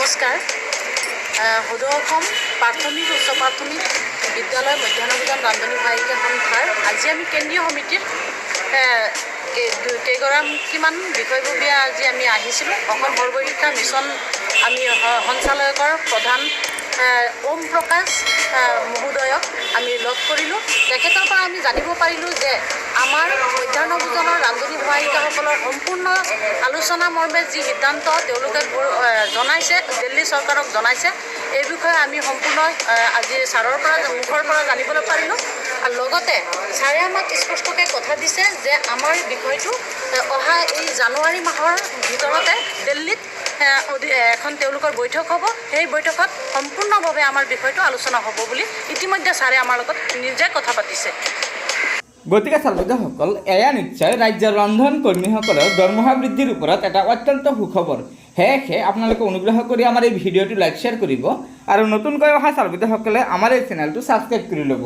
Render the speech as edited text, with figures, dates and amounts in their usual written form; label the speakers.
Speaker 1: নমস্কাৰ। সদৌ অসম প্ৰাথমিক উচ্চ প্ৰাথমিক বিদ্যালয় মধ্যাহ্ন ভোজন ৰান্ধনী সহায়িকা সন্থাৰ আজি আমি কেন্দ্ৰীয় সমিতিৰ কেইগৰাকীমান বিষয়ববীয়া আজি আমি আহিছিলোঁ। অসম সৰ্বশিক্ষা মিছন আমি সঞ্চালকৰ প্ৰধান ওম প্ৰকাশ মহোদয়ক আমি লগ কৰিলোঁ। তেখেতৰ পৰা আমি জানিব পাৰিলোঁ যে আমাৰ মধ্যাহ্ন ভোজনৰ ৰান্ধনী সহায়িকাসকলৰ সম্পূৰ্ণ আলোচনা মৰ্মে যি সিদ্ধান্ত তেওঁলোকে জনাইছে, দিল্লী চৰকাৰক জনাইছে, এই বিষয়ে আমি সম্পূৰ্ণ আজি ছাৰৰ পৰা মুখৰ পৰা জানিবলৈ পাৰিলোঁ। আৰু লগতে ছাৰে আমাক স্পষ্টকৈ কথা দিছে যে আমাৰ বিষয়টো অহা এই জানুৱাৰী মাহৰ ভিতৰতে দিল্লীত এখন তেওঁলোকৰ বৈঠক হ'ব। সেই বৈঠকত সম্পূৰ্ণভাৱে আমাৰ বিষয়টো আলোচনা হ'ব বুলি ইতিমধ্যে ছাৰে আমাৰ লগত নিজে কথা পাতিছে।
Speaker 2: গতিকে ছাৰ বাইদেউসকল, এয়া নিশ্চয় ৰাজ্যৰ ৰন্ধন কৰ্মীসকলৰ দৰমহা বৃদ্ধিৰ ওপৰত এটা অত্যন্ত সুখবৰ। সেয়েহে আপোনালোকে অনুগ্ৰহ কৰি আমাৰ এই ভিডিঅ'টো লাইক, শ্বেয়াৰ কৰিব আৰু নতুনকৈ অহা ছাৰ বাইদেউসকলে আমাৰ এই চেনেলটো ছাবস্ক্ৰাইব কৰি ল'ব।